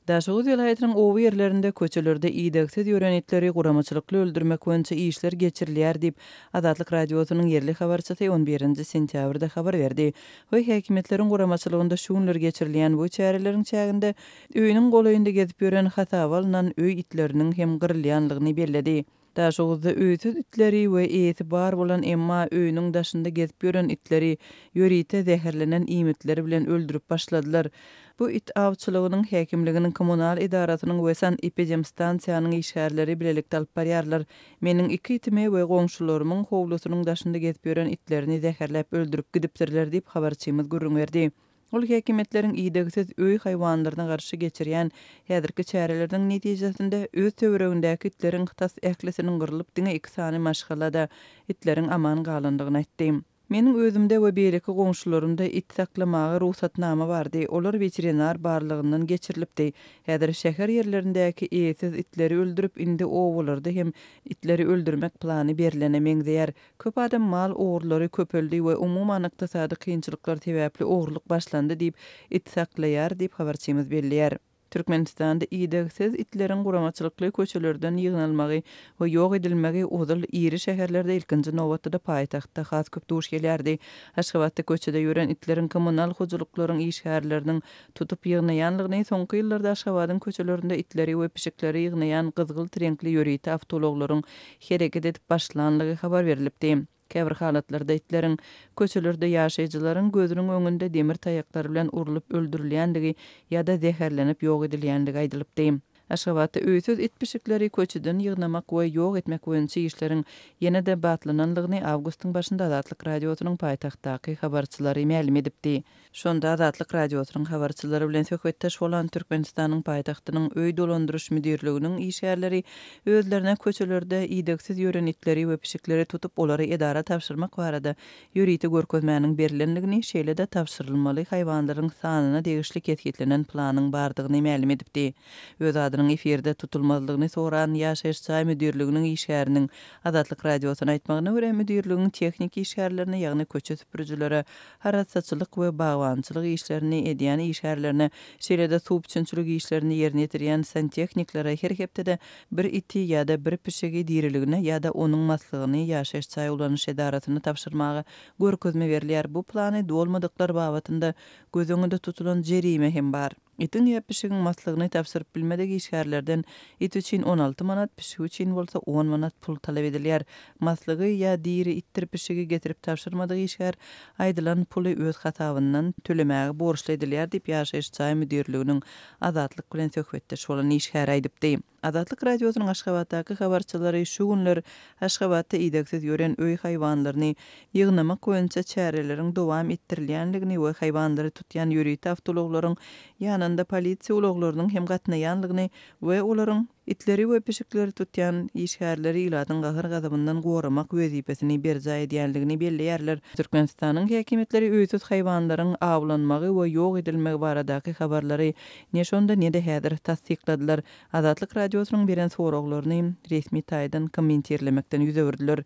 Daşoguz welaýatynyň oba ýerlerinde köçelerde idegsiz ýören itleri guramaçylykly öldürmek boýunça işler geçirilýär diýip, Azatlyk Radiosynyň ýerli habarçysy on birinji sentýabrda habar berdi we häkimiýetleriň guramaçylygynda şu günler geçirilýän bu çäreleriň çäginde öýüniň golaýynda gezip ýören hasaba alnan öý itleriniň hem gyrylýanlygyny belledi. Daşoguzda öýsüz itleri we eýesi bar bolan, emma öýüniň daşynda gezip ýören itleri ýörite zäherlenen iýmitler bilen öldürip başladylar. Bu it awçylygynyň häkimliginiň kommunal edarasynyň we sanepidemstansiýanyň işgärleri bilelikde alyp barýarlar. Meniň iki itimi we goňşularymyň howlusynyň daşynda gezip ýören itlerini zäherläp öldürip gidipdirler diýip, habarçymyz gürrüň berdi. Ol häkimiýetleriň idegsiz öý haýwanlaryna garşy geçirýän häzirki çäreleriniň netijesinde öz töweregindäki itleriň tas ählisiniň gyrlyp, diňe iki sany maşgalada itleriň aman galandygyny aýtdy. Meniň özümde we beýleki goňşularymda it saklamaga rugsatnama bardy, olar weterinar barlagyndan geçirilipdi. Häzir şäher ýerlerindäki eýesiz itleri öldürip, indi obalarda hem itleri öldürmek plany berlene meňzeýär. Köp adam mal ogurlary köpeldi we umuman ykdysady kynçylyklar sebäpli ogurlyk başlandy diýip, it saklaýar diýip, habarçymyz belleýär. Türkmenistanda idegsiz itleriň guramaçylykly köçelerden ýygnalmagy we ýok edilmegi ozal iri şäherlerde, ilkinji nobatda-da paýtagtda has köp duş gelýärdi. Aşgabatda köçede ýören itleriň kommunal hojalyklaryň işgärleriniň tutup ýygnaýanlygyny, soňky ýyllarda Aşgabadyň köçelerinde itleri we pişikleri ýygnaýan gyzgylt reňkli ýörite awtoulaglaryň hereket edip başlanlygy habar berlipdi. Käbir halatlarda itleriň köçelerde ýaşaýjylaryň gözüniň öňünde demir taýaklar bilen urlup öldürilýändigi ýa-da zäherlenip ýok edilýändigi aýdylypdy. Aşgabatda öýsüz it-pişikleri köçeden ýygnamak we ýok etmek boýunça işleriň ýene-de batlananlygyny awgustyň başynda Azatlyk Radiosynyň paýtagtdaky habarçylary mälim edipdi. Şonda Azatlyk Radiosynyň habarçylary bilen söhbetdeş bolan Türkmenistanyň paýtagtynyň öý dolandyryş müdirliginiň işgärleri özlerine köçelerde idegsiz ýören itleri we pişikleri tutup, olary edara tabşyrmak barada ýörite görkezmäniň berlendigini, şeýle-de tabşyrylmaly haýwanlaryň sanyna degişli kesgitlenen planyň bardygyny mälim edipdi. Öz adynyň efirde tutulmazlygyny soran ýaşaýyş jaý müdirliginiň işgäriniň Azatlyk Radiosyna aýtmagyna görä, müdirligiň tehniki işgärlerine, ýagny köçe süpürijilere arassaçylyk we bagbançylyk işlerini edýän işgärlerine, şeýle-de suw üpjünçilik işlerini ýerine ýetirýän santehniklere her hepdede bir iti ýa-da bir pişigi diriligine ýa-da onuň maslygyny ýaşaýyş jaý ulanyş edarasyna tabşyrmaga görkezme berilýär. Bu plany dolmadyklar babatynda göz öňünde tutulan jerime hem bar. Itiň ýa pişigiň maslygyny tabşyryp bilmedik işgärlerden it üçin 16 manat, pişik üçin bolsa on manat pul talap edilýär. Maslygy ýa diri itdir pişigi getirip tabşyrmadyk işgär aýdylan puly öz hasabyndan tölemäge borçly edilýär diýip, ýaşaýyş jaý müdirliginiň Azatlyk bilen söhbetdeş bolan işgäri aýdypdy. Azatlyk Radiosynyň Aşgabatdaky habarçylary şu günler Aşgabatda idegsiz ýören öý haýwanlaryny ýygnamak boýunça çäreleriň dowam etdirilýändigini we haýwanlary tutýan ýörite awtoulaglaryň ýanynda polisiýa ulaglarynyň hem gatnaýandygyny we olaryň itleri we pişikleri tutýan işgärleri ilatyň gahar-gazabyndan goramak wezipesini berjaý edýändigini belleýärler. Türkmenistanyň häkimiýetleri öýsüz haýwanlaryň awlanmagy we ýok edilmegi baradaky habarlary Ne şonda, ne-de häzir tassykladylar. Azatlyk Radiosynyň beren soraglaryny resmi taýdan kommentirlemekden ýüz öwürdiler.